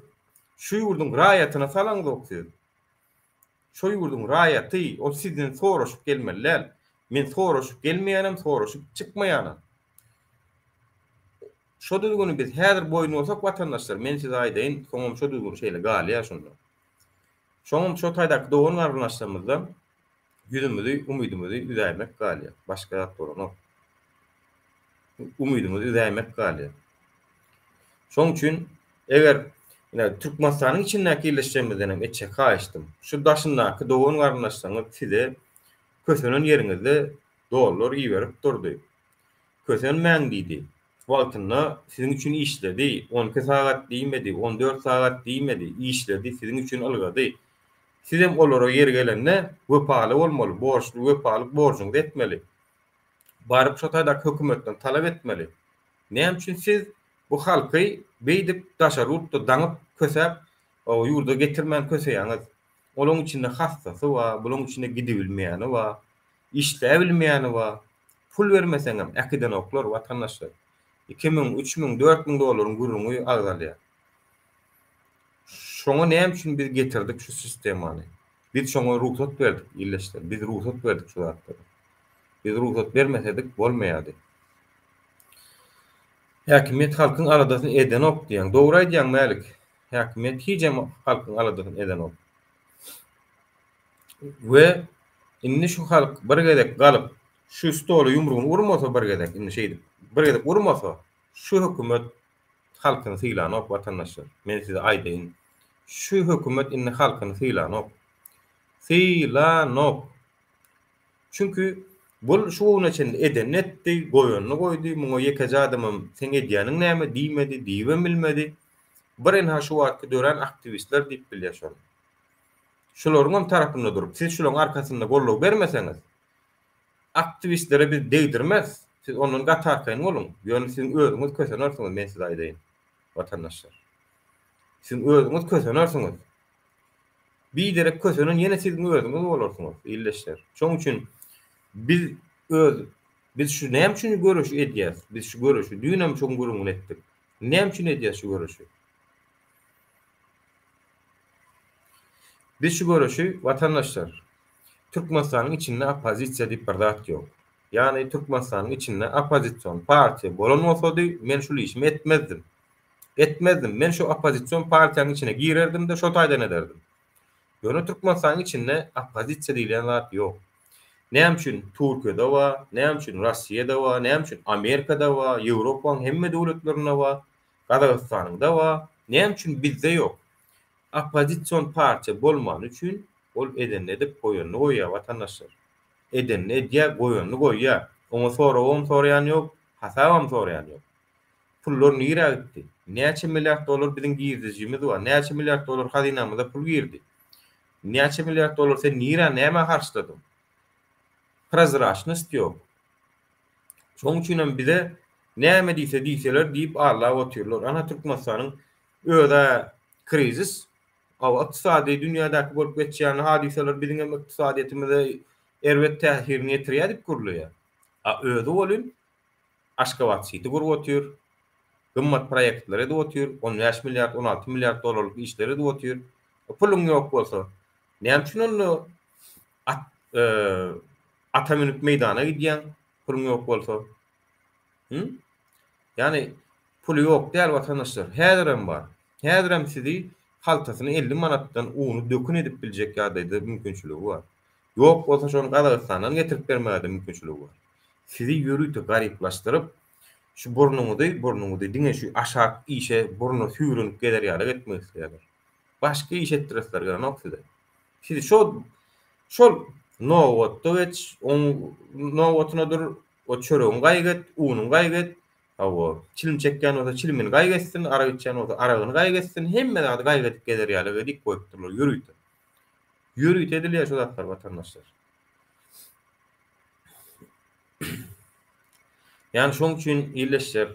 şu ýurduň raýatyna salaňzok siz. Şo ýurduň raýaty, ol sizden soraşyp gelmeli däl. Men soraşyp gelmeýänem, soraşyp çykmaýanam. Şo düzgüni biz häzir boýun bolsak watandaşlar, men size aýdaýyn, soňam şo düzgün şeýle galýar şonda. Şoňam şo taýdaky dogan-garyndaşlarymyzdan ýüzümizi, umydymyzy üzäýmek galýar. Başga zat bolanok. Umydymyzy üzäýmek galýar. Şoň üçin eger ine Türkmenistanyň içindäki illeşjemizden hem etjek haýyştym. Şu daşyndaky dogan-garyndaşlaryňyz size kösenen ýeriňizde dollar iberip durdy. Kösenmäň diýdi. Wagtynda siziň üçin işledi. On iki sagat diýmedi, on dört sagat diýmedi, işledi, siziň üçin ylgady. Sizem olara ýeri gelende wepaly bolmaly, borçly wepalyk borjuňyzy etmeli. Baryp şo taýdaky hökümetden talap etmeli. Näme üçin siz bu halky beýdip daşary ýurtda daňyp, kösäp, ýurda getirmän köseýäňiz? Olaň içinde hassasy bar, bulaň içinde gidibilmeýäni bar, işläbilmeýäni bar. Pul bermeseňem äkidenoklar watandaşlar. 2000, 3000, 4000 dollaryň gürrüňi agzalýar. Şoňa näme üçin biz getirdik şu sistemany? Biz şoňa rugsat berdik illeşler. Biz rugsat berdik şu zatlara. Biz rugsat bermesedik bolmaýardy. Häkimiýet halkyň aladasyny edenok diýýäň. Dogry aýdýaň Mälik. Häkimiýet hijem halkyň aladasyny edenok. We indi şu halk bir gezek galyp şu stola ýumrugyny urmasa bir gezek indi şeýdip bir gezek urmasa şu hökümet halkyny sylanok watandaşlar. Men size aýdaýyn. Şu hökümet indi halkyny sylanok. Sylanok. Çünki bul şu güne çenli edenini etdi, goýanyny goýdy, muňa ýekeje adamam seň edýäniň näme diýmedi, diýibem bilmedi. Bir ynha şu wagtky dörän aktiwistler diýip bilýär şony. Şularyňam tarapynda durup, siz şularyň arkasynda goldaw bermeseňiz, aktiwistlere biz degdirmeris. Siz ondan gaty arkaýyn boluň. Ýöne siziň özüňiz kösenersiňiz, men size aýdaýyn, watandaşlar. Siziň özüňiz kösenersiňiz. Biderek kösenen ýene siziň özüňiz bolarsyňyz, ildeşler. Şonuň üçin biz öz biz şu näme üçin göreşi edýäs? Biz şu göreşi düýn hem şoň gürrüňini etdik. Näme üçin edýäs şu göreşi? Biz şu göreşi watandaşlar Türkmenistanyň içinde oppozisiýa diýip bir zat ýok. Ýagny Türkmenistanyň içinde oppozision partiýa bolan bolsady men şul işimi etmezdim. Etmezdim. Men şu oppozision partiýanyň içine girerdim-de şo taýdan ederdim. Ýöne Türkmenistanyň içinde oppozisiýa diýlen zat ýok. Näme üçin Türkiýede bar, näme üçin Rossiýada bar, näme üçin Amerikada bar, Ýewropanyň hemme döwletlerinde bar, Gazagystanyňda bar, näme üçin bizde ýok? Oppozision partiýa bolmany üçin ol edenini edip goýanyny goýýar watandaşlar. Edenini edýär, goýanyny goýýar. Oňa soragam soraýan ýok, hasabam soraýan ýok. Pullar nirä gitdi? Näçe milliard dollar biziň girdejimiz bar? Näçe milliard dollar hazynamyza pul girdi? Näçe milliard dollar sen nirä, nämä harçladyň? Prozraçnost ýok. Şonuň üçin hem bize näme diýse diýseler diýip aldap otyrlar. Ana Türkmenistanyň öz-ä krizis, hawa ykdysady dünýädäki bolup geçýän hadysalar biziň hem ykdysadyýetimize erbet täsirini ýetirýär diýip gürleýär. A özi welin Aşgabat siti gurup otyr, gymmat proýektler edip otyr, 15 milliard, 16 milliard dollarlyk işler edip otyr. Puluň ýok bolsa, näme üçin onda at ata münüp meýdana gidýäň, puluň ýok bolsa? Hü? Ýagny puly ýok däl watandaşlar, häzirem bar. Häzirem sizi haltasyna 50 manatdan uny dökün edip biljek ýagdaýda mümkinçiligi bar. Ýok bolsa şony Gazagystandan getirip bermäge-de mümkinçiligi bar. Sizi ýörite garyplaşdyryp, şu burnuňyzy, burnuňyzy diňe şu aşak işe burna süýrenip gezer ýaly etmek isleýärler. Başga iş etdiresler gelenok size. Sizi şol şol nobatda geç, oň nobatyna dur, o çöregiňi gaýgy et, unuňy gaýgy et, hawa, çilim çekýän bolsa çilimini gaýgy etsin, arak içýän bolsa aragyny gaýgy etsin, hemme zady gaýgy edip gezer ýaly edip goýupdyrlar ýörite. Ýörite edilýär şu zatlar watandaşlar. Ýani şoň üçin ildeşler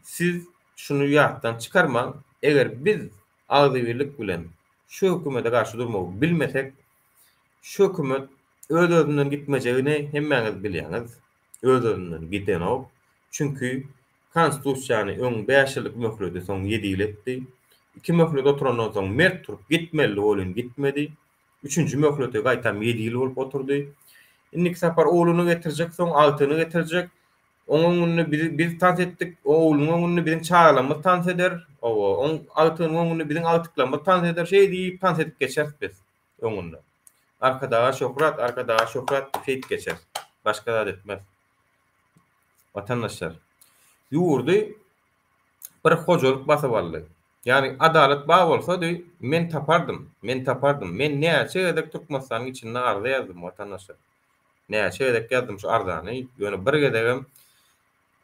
siz şuny ýatdan çykarmaň, eger biz agzybirlik bilen şu hökümete garşy durmagy bilmesek, şu hökümet öz-özünden gitmejegini hemmäňiz bilýäňiz. Öz-özünden gidenok. Çünki Konstitusiýany öň bäş ýyllyk möhleti soň ýedi ýyl etdi. Iki möhlet oturandan soň mert turup gitmelidi welin gitmedi. Üçünji möhleti gaýtam ýedi ýyl bolup oturdy. Indiki sapar ogluny getirjek soň agtygyny getirjek. Oň öňünde biz biz tans etdik, o oglunyň öňünde biziň çagalarymyz tans eder. Hawa, oň agtygynyň öňünde biziň agtyklarymyz tans eder. Şeý diýip tans edip geçeris biz öňünde. Arkadaga şöhrat, Arkadaga şöhrat diýip şeýdip geçeris. Başga zat etmeris. Watandaşlar, ýurdy bir hojalyk basyp aldy. Ýagny adalat bar bolsady, men tapardym, men tapardym. Men näçe gezek Türkmenistanyň içinde arza ýazdym, watandaşlar. Näçe gezek ýazdym şu arzany, ýöne bir gezegem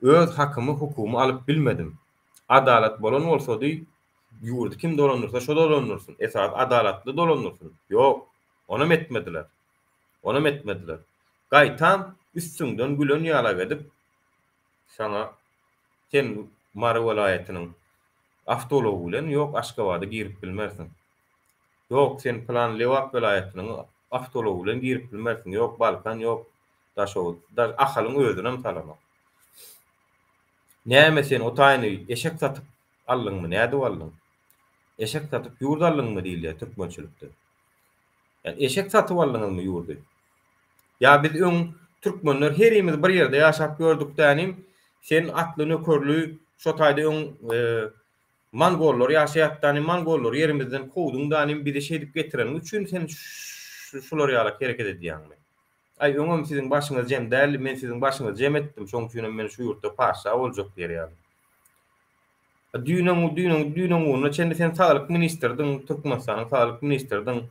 öz hakymy, hukugymy alyp bilmedim. Adalat bolan bolsady, ýurdy kim dolandyrsa şo dolandyrsyn, esasy adalatly dolandyrsyn. Ýok, onam etmediler. Onam etmediler. Gaýtam üstüňden gülen ýalak edip, saňa sen Mary welaýatynyň awtoulagy bilen ýok Aşgabada girip bilmersiň. Ýok sen pylan Lebap welaýatynyň awtoulagy bilen girip bilmersiň. Ýok Balkan, ýok Daşoguz. Daş Ahalyň özünem salanok. Näme sen o taýyny eşek satyp aldyňmy, nädip aldyň? Eşek satyp ýurt aldyňmy diýilýär türkmençilikde. Ýa eşek satyp aldyňyzmy ýurdy? Ýa biz öň türkmenler herimiz bir ýerde ýaşap ýördük dänim, sen atly nökerli şo taýda öň mongollar ýaşaýardy dänim, mongollary ýerimizden kowduň dänim, bizi şeýdip getireniň üçin sen şular ýalak hereket edýäňmi? Aý öňem siziň başyňyz jem däldi, men siziň başyňyzy jem etdim, şoň üçinem men şu ýurtda patyşa boljak diýer ýaly. Düýnüň, düýnüň, düýnüň gününe çenli sen saglyk ministridiň, Türkmenistanyň saglyk ministridiň.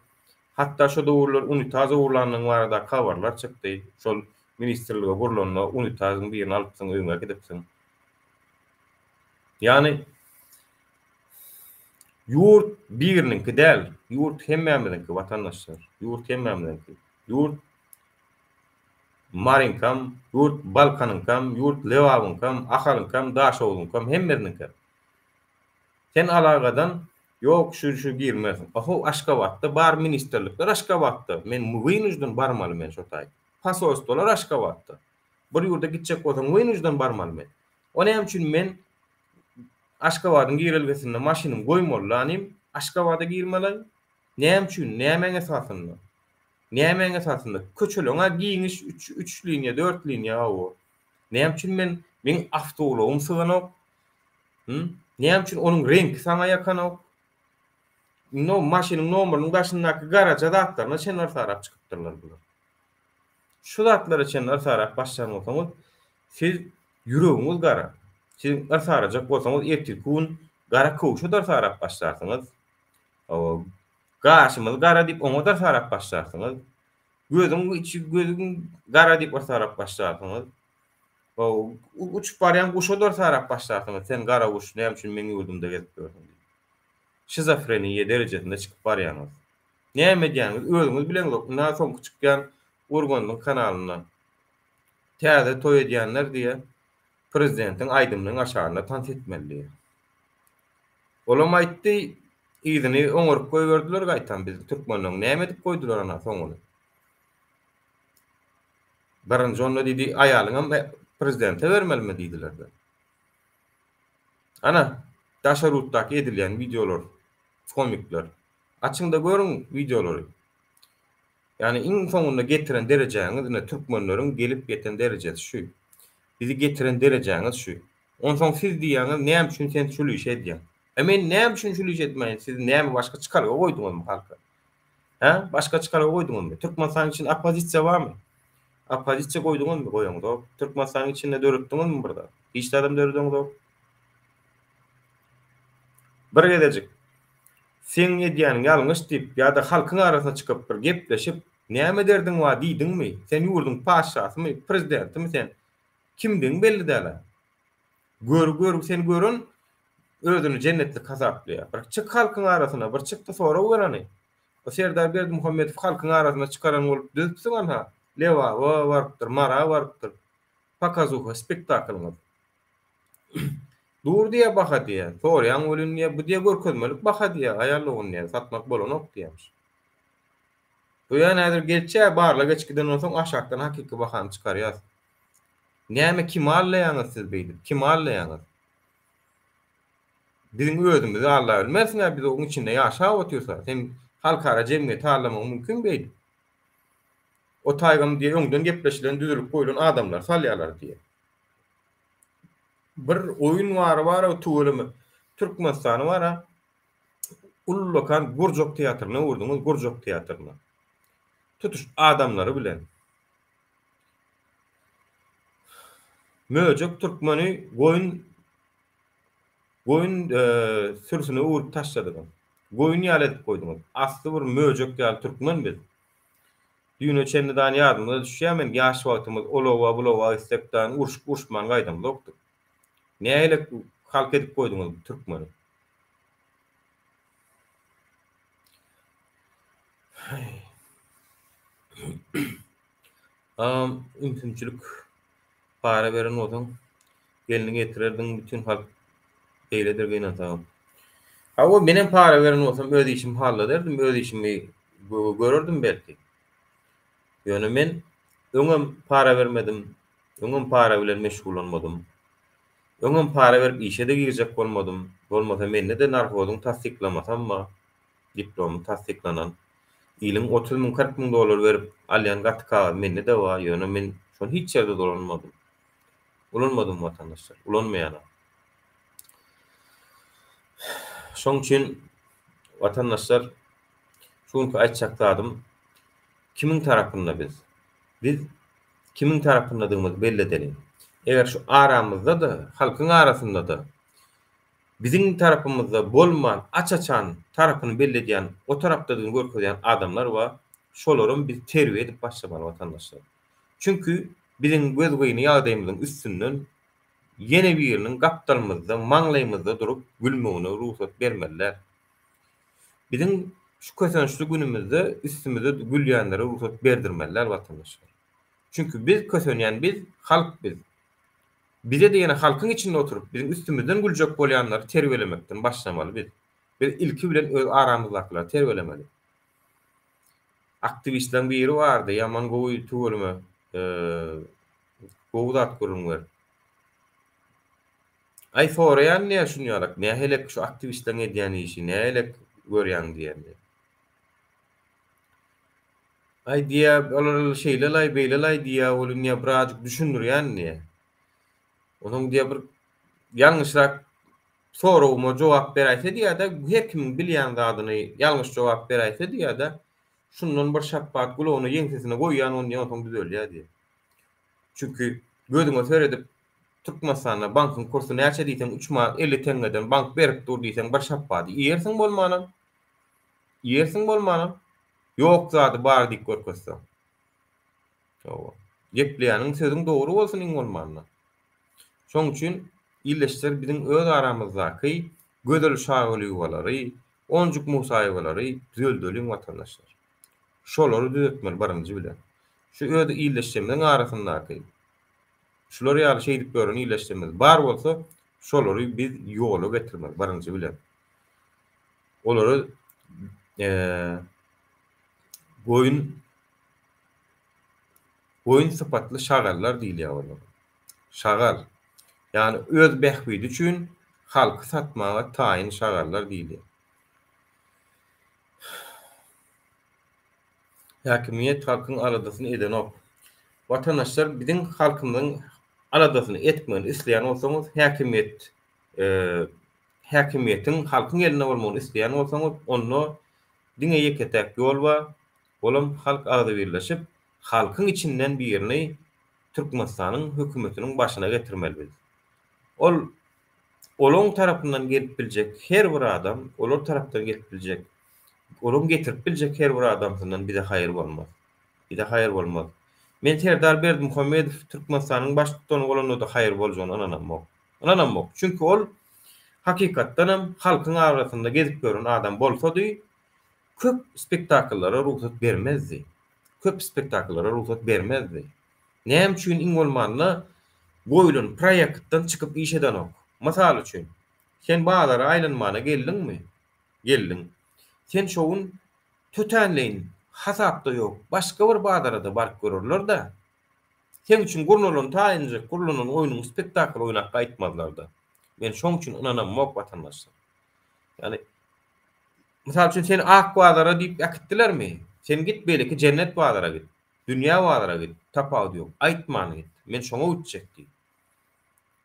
Hatda şo döwürler unitaz ogurlandygyň baradaky habarlar çykdy. Şol ministrlige gurlanda unitazyň birini alypsyň, öýüňe äkidipsiň. Ýagny ýurt biriniňki däl, ýurt hemmämiziňki, watandaşlar. Ýurt hemmämiziňki. Ýurt Maryňkam, ýurt Balkanyňkam, ýurt Lebabyňkam, Ahalyňkam, Daşoguzyňkam, hemmesiniňkem. Sen alagadan ýok şu şu girmersiň. Ohow Aşgabatda bar ministrlikler Aşgabatda. Men wynujdan barmaly men şo taý. Posolstwolar Aşgabatda. Bir ýurda gitjek bolsaň wynujdan barmaly men. O näme üçin men Aşgabadyň girelgesinde maşynymy goýmaly lanym, Aşgabada girmeli? Näme üçin, nämäň esasynda? Nämäň esasynda? Köçeleň-ä giňiş üç, üç liniýa, dört liniýa hawa. Näme üçin men, meň awtoulagym syganok? Hü? Näme üçin onuň reňki saňa ýakanok? Indi o maşynyň nomerynyň daşyndaky garaja zatlaryna çenli yrsarap çykypdyrlar bular. Şu zatlara çenli yrsarap başlan bolsaňyz, siz ýüregiňiz gara. Siz yrsarajak bolsaňyz, ertirki gün gara köwşe-de yrsarap başlarsyňyz. Hawa, Gaşymyz gara diýip oňa-da sarap başlarsyňyz. Gözüň içi gözüň gara diýip bir sarap başlarsyňyz. Uçup barýan guşa-da sarap başlarsyňyz. Sen gara guş näme üçin meň ýurdumda gezip ýörsüň diýip. Şizofreniýa derejesinde çykyp barýaňyz. Näme edýäňizi özüňiz bileňzok. Ynha soňky çykýan Urgandyň kanalynda täze toý edýänler diýe prezidentiň aýdymynyň aşagynda tans etmeli diýe. Olam aýtdy, yzyny oňaryp goýberdiler gaýtam biziň türkmenleň näme edip goýdular ana soňuny. Birinji onda diýdi aýalyňam prezidente bermelimi diýdiler-de. Ana daşary ýurtdaky edilýän wideolar, komikler. Açyňda görüň wideolary. Ýagny iň soňunda getiren derejäňiz ine türkmenleriň gelip ýeten derejesi şu. Bizi getiren derejäňiz şu. Onsoň siz diýýäňiz näme üçin sen şul işi edýäň? E men näme üçin şul işi etmäýin siz näme başga çykalga goýduňyzmy halka? Hä? Başga çykalga goýduňyzmy? Türkmenistanyň içinde oppozisiýa barmy? Oppozisiýa goýduňyzmy? Goýaňzok. Türkmenistanyň içinde döretdiňizmi bir zat? Hiç zadam döredeňzok. Bir gezejik seň edýäniň ýalňyş diýip ýa-da halkyň arasyna çykyp bir gepleşip näme derdiň bar diýdiňmi? Sen ýurduň patyşasymy, prezidentimi sen? Kimdigiň belli däl-ä. Gör, gör, seni gören özüni jennetlik hasaplaýar. Bir çyk halkyň arasyna, bir çyk-da sorag ber hany. O Serdar Berdimuhamedow halkyň arasyna çykaran bolup düzüpsiň anha. Lebaba barypdyr, Mara barypdyr. Pokazuha spektaklyňyz. Dur diýýär baha diýýär. Soraýaň welin diýýär, bu diýýär görkezmelik baha diýýär, aýal dogan diýýär, satmak bolanok diýýärmiş. Bu ýan häzir gelçä barlag geçgiden onsoň aşakdan hakyky bahany çykarýas. Näme kimi aldaýaňyz siz beýdip, kimi aldaýaňyz? Biziň özümizi aldabilmersiň-ä biz oň içinde ýaşap otyrsa, sen halkara jemgyýeti aldamagyň mümkin beýdip. O taýgam diýe öňden gepleşilen düzülip goýlan adamlary salýarlar diýe. Bir oýun bary bar-ow tüweleme. Türkmenistany bar-a ullakan gurjak teatryna öwürdiňiz, gurjak teatryna. Tutuş adamlary bilen. Möjek türkmeni goýun goýun sürüsine öwürip taşladyňyz. Goýun ýaly edip goýduňyz. Asly bir möjek ýaly türkmen biz. Düýne çenli dan ýadymda düşýär men ýaş wagtymyz ol oba bul oba gitsek dan urşup urşman gaýdamzokdyk. Nähili halk edip goýduňyz bu türkmeni. Agam ümsümçilik para beren bolsaň gelni getirerdiň bütün halk beýledir gynansagam. Hawa menem para beren bolsam öz işimi halladerdim öz işimi görerdim belki. Ýöne men öňem para bermedim, öňem para bilen meşgullanmadym. Öňem para berip işe-de girjek bolmadym. Bolmasa mende-de narhozyň tassyklamasam bar, diplomy tassyklanan. Iliň 30 müň, 40 müň dollar berip alýan gaty kagyzy mende-de bar, ýöne men şony hiç ýerde dolanmadym. Ulanmadym watandaşlar, ulanmaýanam. Şoň üçin watandaşlar şu günki aýtjak zadym kimiň tarapynda biz? Biz kimiň tarapyndadygymyzy belli edeliň. Eger şu aramyzda-da, halkyň arasynda-da biziň tarapymyzda bolman aç-açan tarapyny belli edýän, o tarapdadygyny görkezýän adamlar bar, şolaram biz terbiýe edip başlamaly watandaşlar. Çünki biziň gözgyny ýagdaýymyzyň üstünden ýene biriniň gapdalymyzda, maňlaýymyzda durup gülmegine rugsat bermeli däl. Biziň şu kösençli günümizde üstümize gülýänlere rugsat berdirmeli däl watandaşlar. Çünki biz kösenýän biz, halk biz. Bize-de ýene halkyň içinde oturyp biziň üstümizden güljek bolýanlary terbiýelemekden başlamaly biz. Biz ilki bilen öz aramyzdakylary terbiýelemeli. Aktiwistleriň biri bardy, ýaman gowy tüweleme gowy zat gürrüň berip. Aý soraýan diýýär şuny ýalak, nähilek şu aktiwistleriň edýän işi, nähilek görýäň diýýän diýýär. Aý diýýär, olar şeýle-laý, beýle-laý diýýär, ol indi birazjyk düşündirýän diýýär. Onsoň diýýär bir ýalňyşrak soragyma jogap beräýse diýýär-de, her kimiň bilýän zadyny ýalňyş jogap beräýse diýýär-de, şundan bir şapbat gulagyna ýeňsesine goýýan ony diýýär, onsoň düzelýär diýýär. Çünki gözüňe seredip Türkmenistanda bankyň kursy näçe diýseň üç manat 50 teňňeden bank berip dur diýseň bir şapbady iýersiň bolmanam. Iýersiň bolmanam. Ýok zady bar diýip görkezseň. Hawa. Gepleýäniň sözüň dogry bolsun iň bolmanda. Şoň üçin ildeşler biziň öz aramyzdaky Gözel Şagulyýewalary, Onjuk Musaýewalary düzeldeliň watandaşlar. Şolary düzetmeli birinji bilen. Şu öz ildeşlerimiziň arasyndaky Şular ýaly şeýdip ýören ildeşlerimiz bar bolsa, şolary biz ýola getirmeli birinji bilen. Olary goýun goýun sypatly şagallar diýilýär olara. Şagal. Ýagny öz bähbidi üçin halky satmaga taýyn şagallar diýilýär. Häkimiýet halkyň aladasyny edenok. Watandaşlar biziň halkymyzyň aladasyny etmegini isleýän bolsaňyz häkimiýet häkimiýetiň halkyň elinde bolmagyny isleýän bolsaňyz onda diňe ýeke täk ýol bar olam halk agzybirleşip halkyň içinden birini Türkmenistanyň hökümetiniň başyna getirmeli biz. Ol Olaň tarapyndan gelip biljek her bir adam, olar tarapdan gelip biljek, olaň getirip biljek her bir adamsyndan bize haýyr bolmaz. Bize haýyr bolmaz. Men Serdar Berdimuhamedow Türkmenistanyň baştutany bolanda-da haýyr boljagyna ynanamok. Ynanamok. Çünki ol hakykatdanam halkyň arasynda gezip ýören adam bolsady, köp spektakllara rugsat bermezdi. Köp spektakllara rugsat bermezdi. Näme üçin iň bolmanda goýlan proýektden çykyp iş edenok? Mysal üçin, sen bazara aýlanmana geldiňmi? Geldiň. Sen şo gün tötänleýin hasapda ýok başga bir bazara-da baryp görerler-dä. Seň üçin gurnalan taýynjyk gurlanan oýnuň spektakl oýnap gaýtmazlar-da. Men şoň üçin ynanamok watandaşlar. Ýagny mysal üçin seni ak bazara diýip äkitdilermi? Sen git beýleki jennet bazara git. Dünýä bazara git. Tapawudy ýok. Aýtman git. Men şoňa gitjek diý.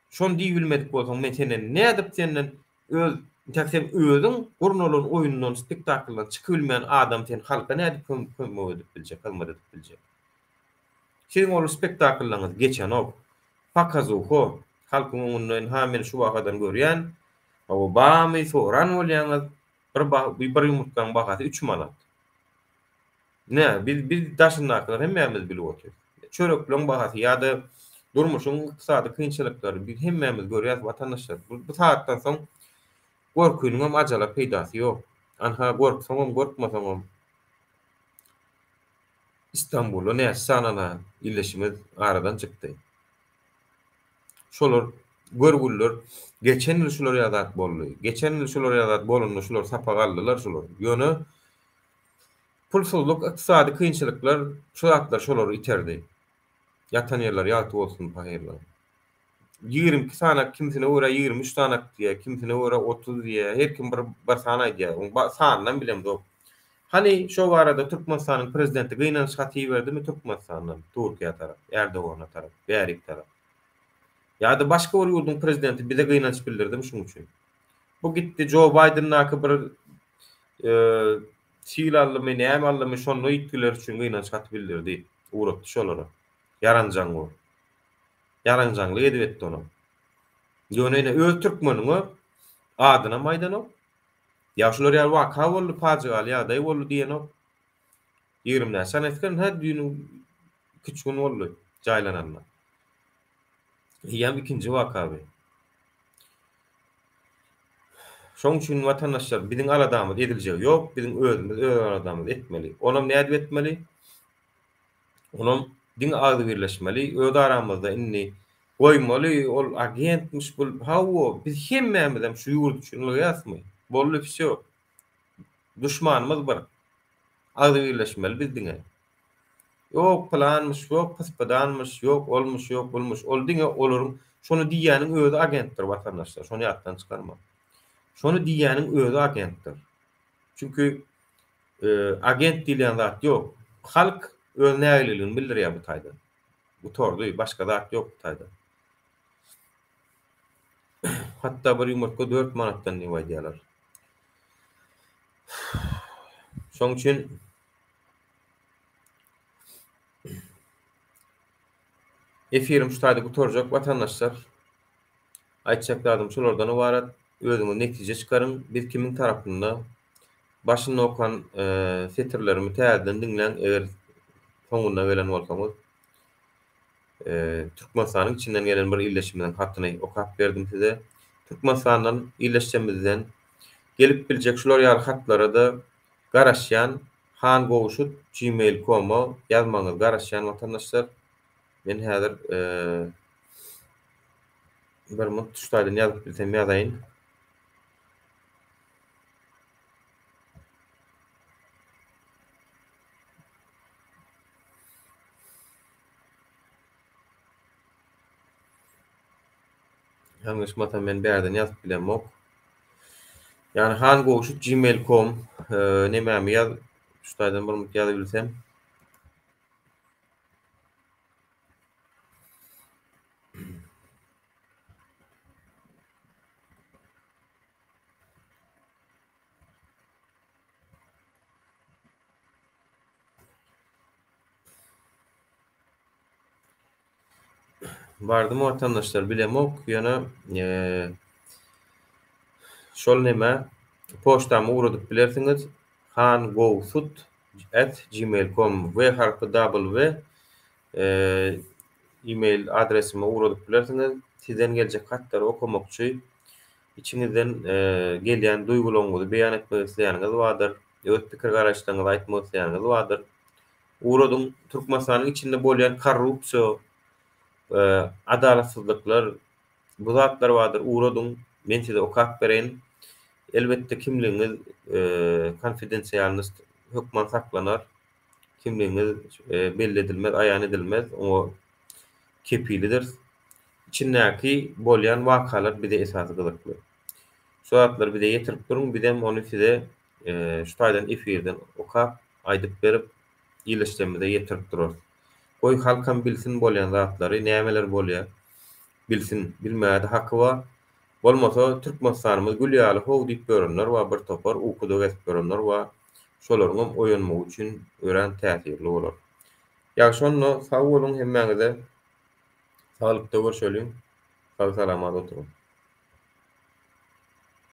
Şony diýibilmedik bolsaň men senden nädip senden öz intäk sen özüň gurnalan oýundan spektakldan çykybilmeýän adam sen halka nädip kömek edip biljek hyzmat edip biljek. Siziň ol spektakllaryňyz geçenok. Pokazuho. Halkyň öňünde ynha men şu bahadan görýän. Hawa bamy soran bolýaňyz. Bir bir ýumurtgaň bahasy üç manat. Nä biz biz daşyndakylar hemmämiz bilip otyrys. Çörekleň bahasy ýa-da durmuşyň ykdysady kynçylyklary biz hemmämiz görýäs watandaşlar. Bu sagatdan soň gorkynyňam ajala peýdasy ýok. Anha gorksaňam gorkmasaňam Istanbulda näçe sany ildeşimiz aradan çykdy. Şolar görgüliler geçen ýyl şular ýaly zat boldy. Geçen ýyl şular ýaly zat bolanda şular sapak aldylar şular. Ýöne pulsuzlyk, ykdysady kynçylyklar şu zatlar şolary iterdi. Ýatan ýerleri ýagty bolsun pahyrlaryň. 22 sanak kimsine görä 23 sanak diýýär, kimsine görä 30 diýýär. Her kim bir bir san aýdýar. Oň sanynam bilemzok. Hany şo barada Türkmenistanyň prezidenti gynanç haty iberdimi Türkmenistandan Türkiýä tarap, Erdogana tarap, bärik tarap? Ýa-da başga bir ýurduň prezidenti bize gynanç bildirdimi şuň üçin? Bu gitdi Jo Baýdendaky bir sil aldymy, näme aldymy şonda ýitgiler üçin gynanç haty bildirdi, ugratdy şolara. Ýaranjaň bolup. Ýaranjaňlyk edip etdi onam. Ýöne ine öz türkmeniňe adynam aýdanok. Ýa şular ýaly waka boldy, pajygaly ýagdaý boldy diýenok. 20 näçe sany esger hä düýn iki-üç gün boldy jaýlananyna. Eýýäm ikinji waka bu. Şoň üçin watandaşlar biziň aladamyz ediljegi ýok, biziň özümiz öz aladamyzy etmeli. Onam nädip etmeli? Onam diňe agzybirleşmeli, öz aramyzda indi goýmaly ol agentmiş bul hawa biz hemmämizem şu ýurt üçin ylgaýasmy? Boldy wsýo. Duşmanymyz bir. Agzybirleşmeli biz diňe. Ýok pylanmyş, ýok pyspydanmyş, ýok olmuş, ýok bulmuş. Ol diňe olaryň şony diýýäniň özi agentdir watandaşlar. Şony ýatdan çykarmaň. Şony diýýäniň özi agentdir. Çünki Agent diýilýän zat ýok. Halk öz nägileligini bildirýär bu taýdan. Gutardy, başga zat ýok bu taýda. Hatda bir ýumurtga 4 manatdan diýip aýdýarlar. Şoň üçin efirim şu taýda gutarjak watandaşlar. Aýtjak zadym şulardan ybarat. Özüňiz netije çykaryň. Biz kimiň tarapynda? Başynda okan setirlerimi täzeden diňläň, eger soňunda gelen bolsaňyz. Türkmenistanyň içinden gelen bir ildeşimiziň hatyny okap berdim size. Türkmenistandan ildeşlerimizden gelip biljek şular ýaly hatlara-da garaşýan hangowşut gmail koma ýazmagyňyzy garaşýan watandaşlar. Men häzir bir minut şu taýdan ýazyp bilsem ýazaýyn. Ýalňyşmasam men bärden ýazyp bilemok. Ýani hangowşut gmail.com nemämi ýaz şu taýdan bir minut ýazybilsem. Bardymy watandaşlar bilemok ýöne şol neme poçtama ugradyp bilersiňiz hangowsut at gmail com w harpy w email adresime ugradyp bilersiňiz. Sizden geljek hatlary okamakçy. Içiňizden gelýän duýgularyňyzy beýan etmek isleýäniňiz bardyr. Öz pikir-garaýyşlaryňyzy aýtmak isleýäniňiz bardyr. Ugradyň. Türkmenistanyň içinde bolýan korrupsiýa, adalatsyzlyklar, bu zatlar bardyr. Ugradyň. Men size okap bereýin. Elbetde kimligiňiz konfidensialnost hökman saklanar. Kimligiňiz belli edilmez, aýan edilmez. Oňa kepilidiris. Içindäki bolýan wakalar bize esasy gyzykly. Şu zatlary bize ýetirip duruň, bizem ony size şu taýdan efirden okap, aýdyp berip, ildeşlerimize ýetirip durarys. Goý halkam bilsin bolýan zatlary, nämeler bolýar, bilsin, bilmäge-de haky bar. Bolmasa Türkmenistanymyz gül ýaly how diýip ýörenler bar bir topar, ukuda gezip ýörenler bar. Şolaryňam oýanmagy üçin örän täsirli bolar. Ýagşy onda sag boluň hemmäňize. Saglykda görşeliň. Sag salamat oturyň.